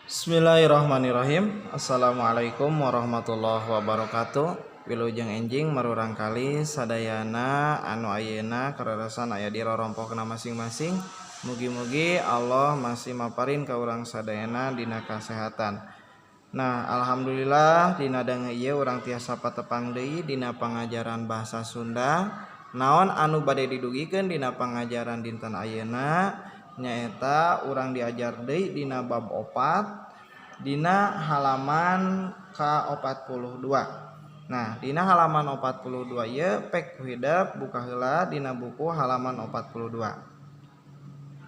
Bismillahirrahmanirrahim. Assalamualaikum warahmatullahi wabarakatuh. Wilujeng enjing murangkalih sadayana anu ayeuna kareresan aya di rorompokna masing-masing. Mugi-mugi Allah masih maparin ka urang sadayana dina kasehatan. Nah, alhamdulillah dina dange ieu urang tiasa patepang deui dina pangajaran bahasa Sunda. Naon anu bade didugikeun dina pangajaran dinten ayeuna, nyaeta urang diajar deui dina bab 4 dina halaman ka-42. Nah, dina halaman 42 ieu pek hidep buka heula dina buku halaman 42.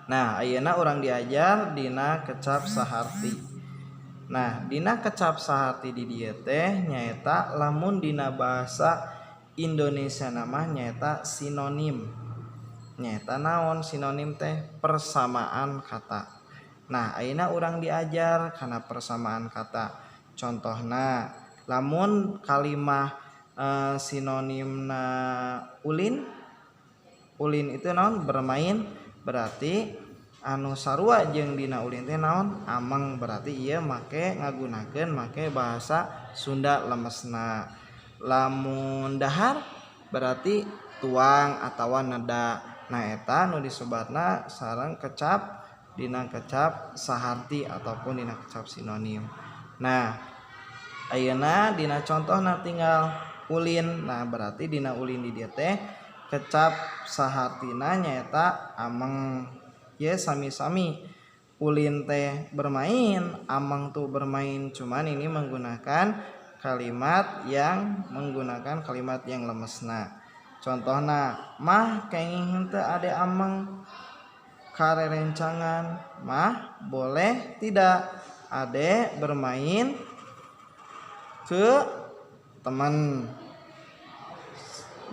Nah, ayeuna urang diajar dina kecap saharti. Nah, dina kecap saharti di dieu teh nyaeta lamun dina bahasa Indonesia nama nyaeta sinonim. Nyaeta naon sinonim teh? Persamaan kata. Nah, ayeuna urang diajar kana persamaan kata. Contohna, lamun kalimah sinonimna ulin, ulin itu naon? Bermain, berarti anu sarua jeung dina ulin teh naon? Ameng, berarti ieu make ngagunakeun make bahasa Sunda lemesna. Lamun dahar berarti tuang atawa neda. Nah, eta nu disebatna sareng kecap dina kecap saharti ataupun dina kecap sinonim. Nah, ayeuna dina contohna tinggal ulin. Nah, berarti dina ulin di dieu teh kecap sahartina nyaeta ameng. Ye sami-sami ulin teh bermain, ameng tuh bermain, cuman ini menggunakan kalimat yang menggunakan kalimat yang lemesna. Contohna, mah kenging henteu ade ameng karerencangan? Mah boleh tidak ade bermain ke teman?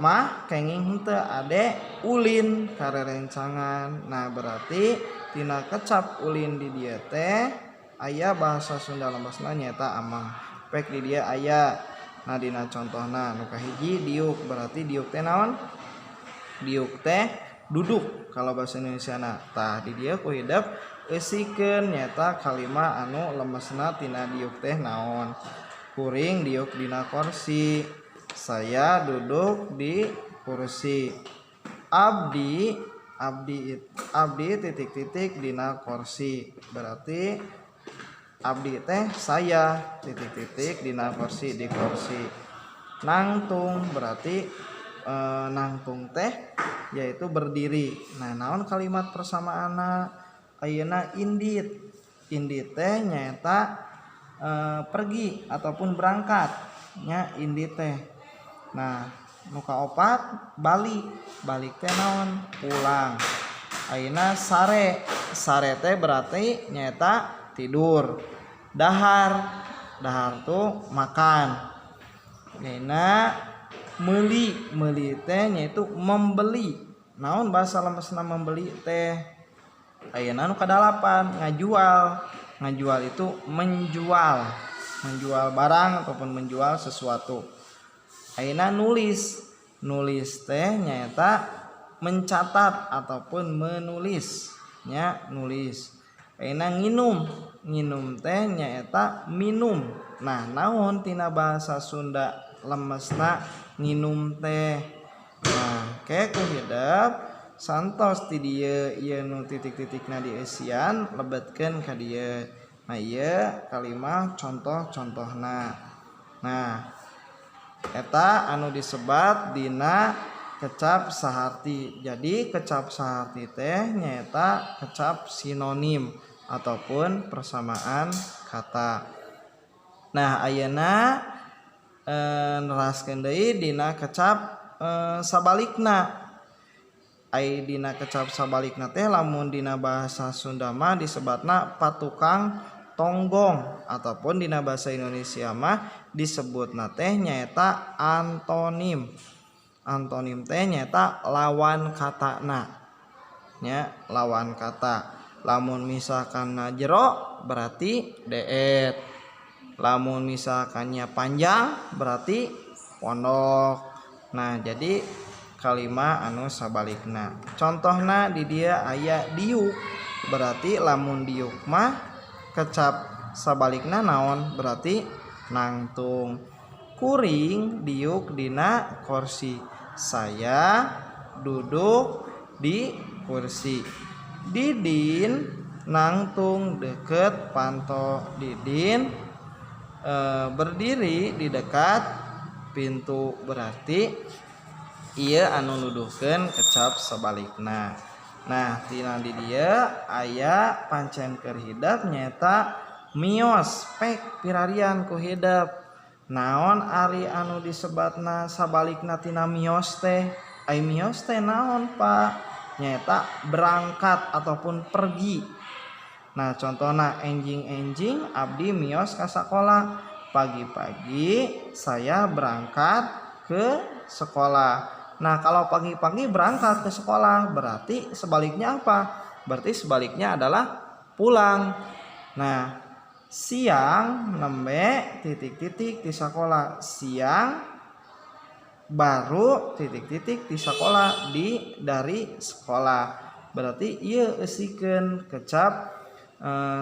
Mah kenging henteu ade ulin karerencangan? Nah, berarti tina kecap ulin di dieu teh aya bahasa Sunda lemesna nyaeta ameng. Pek di dieu aya. Nah, dina contohna nu kahiji diuk, berarti diuk teh naon? Diuk teh duduk kalau bahasa Indonesia. Nah, tah di dieu ku hidep eusikeun nyaeta kalimah anu lemesna tina diuk teh naon. Kuring diuk dina kursi, saya duduk di kursi. Abdi, abdi, abdi titik titik dina kursi, berarti abdi teh saya titik titik dina kursi, di kursi. Nangtung berarti nangtung teh yaitu berdiri. Nah, naon kalimat persamaanna? Ayeuna indit, indit teh nyaeta pergi ataupun berangkat nya indit teh. Nah, nu kaopat balik, balik teh naon? Pulang. Ayeuna sare, sare teh berarti nyaeta tidur. Dahar, dahar tuh makan. Ayeuna meuli, meuli teh yaitu membeli. Naon bahasa lemesna membeli teh? Ayeuna nu kadalapan ngajual, ngajual itu menjual, menjual barang ataupun menjual sesuatu. Ayeuna nulis, nulis teh nyaeta mencatat ataupun menulis nya, nulis. Ayeuna nginum, nginum teh nyaeta minum. Nah, naon tina bahasa Sunda lemesna nginum teh? Nah, ke ku hidep santos ti dieu ieu nu titik-titikna dieusian lebetkeun ka dieu. Nah, ieu kalimah contoh-contohna. Nah, eta anu disebat dina kecap saharti. Jadi kecap saharti teh nyaeta kecap sinonim ataupun persamaan kata. Nah, ayeuna neraskeun deui dina kecap sabalikna. Ai dina kecap sabalikna teh lamun dina bahasa Sunda mah disebatna patukang tonggong ataupun dina bahasa Indonesia mah disebutna teh nyaeta antonim. Antonim teh nyaeta lawan katana nya, lawan kata. Lamun misalkan jero berarti deet, lamun misalkannya panjang berarti pondok. Nah, jadi kalimah anu sabalikna. Contohna di dieu aya diuk, berarti lamun diuk mah kecap Sabalikna naon? Berarti nangtung. Kuring diuk dina kursi. Saya duduk di kursi. Didin nangtung deket panto. Didin berdiri di dekat pintu. Berarti ieu anu nuduhkeun kecap sabalikna. Nah, tina di dieu aya pancen keur hidep nyaeta mios pek pirarian ku hidep. Naon ari anu disebatna sabalikna tina mios teh? Ai mios teh naon, Pak? Nyaeta berangkat ataupun pergi. Nah, contohna enjing-enjing abdi mios ka sakola. Pagi-pagi saya berangkat ke sekolah. Nah, kalau pagi-pagi berangkat ke sekolah, berarti sebaliknya apa? Berarti sebaliknya adalah pulang. Nah, siang nembe titik-titik di sekolah. Siang baru titik-titik di sekolah, di dari sekolah. Berarti ieu eusikeun kecap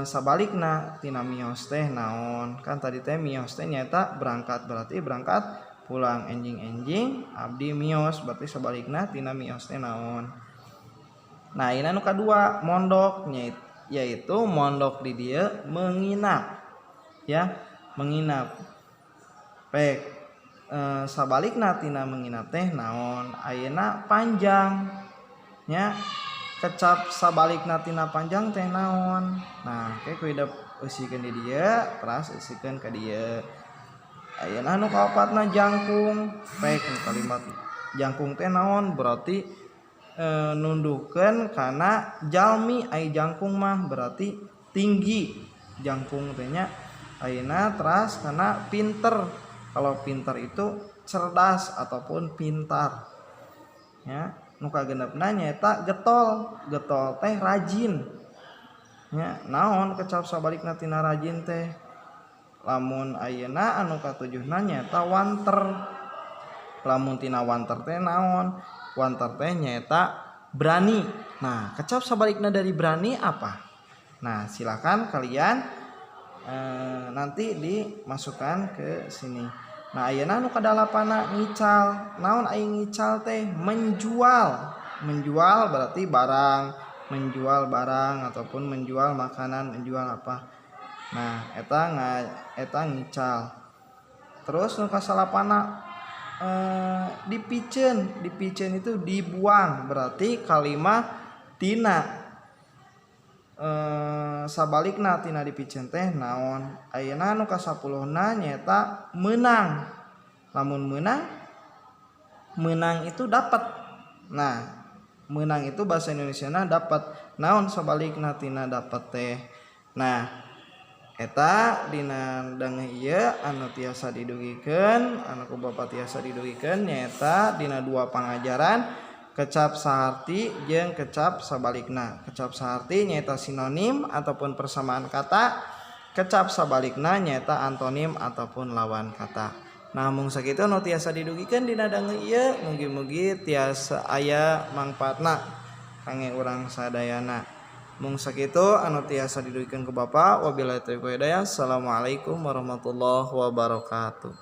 sabalikna tina mios teh naon? Kan tadi teh mios teh nyaeta berangkat, berarti berangkat pulang. Enjing-enjing abdi mios, berarti sebalikna tina mios teh naon? Nah, ini anu kadua mondok, yaitu mondok di dieu menginap, ya, menginap. Pek sabalikna tina menginap teh naon? Ayeuna panjang, nya, kecap sabalikna tina panjang teh naon? Nah, ke ku hidep eusikeun di dieu, teras eusikeun ka dieu. Ayeuna anu kaopatna jangkung. Pek nu kalimat jangkung teh naon? Berarti nunduhkeun kana jalmi. Ai jangkung mah berarti tinggi, jangkung teh nya. Ayeuna teras kana pinter. Kalau pinter itu cerdas ataupun pintar, ya. Nu kagenepna nyaeta getol. Getol teh rajin, nya. Naon kecap sabalikna tina rajin teh? Lamun ayeuna anu katujuhna nyaeta wanter. Lamun tina wanter teh naon? Wanter teh nyaeta berani. Nah, kecap sabalikna dari berani apa? Nah, silakan kalian nanti dimasukkan ke sini. Nah, ayeuna anu kadalapanna ngical. Naon ai ngical teh? Menjual. Menjual berarti barang, menjual barang ataupun menjual makanan, menjual apa. Nah, eta ngical. Terus nu kasalapana dipiceun. Dipiceun itu dibuang. Berarti kalimat tina sabalikna tina dipiceun teh naon? Ayeuna anu kasapuluhna nyaeta meunang. Lamun meunang, meunang itu dapat. Nah, meunang itu bahasa Indonesiana dapat. Naon sabalikna tina dapat teh? Nah, eta dina dange ieu anu tiasa didugikeun, anu ku Bapak tiasa didugikeun nyaeta dina dua pangajaran, kecap saharti jeung kecap sabalikna. Kecap saharti nyaeta sinonim ataupun persamaan kata, kecap sabalikna nyaeta antonim ataupun lawan kata. Nah, mung sakitu nu tiasa didugikeun dina dange ieu, mugi-mugi tiasa aya mangpaatna kangge urang sadayana. Mung sakitu anu tiasa didugikeun ku Bapak. Wabillahi taufiq wal hidayah. Assalamualaikum warahmatullahi wabarakatuh.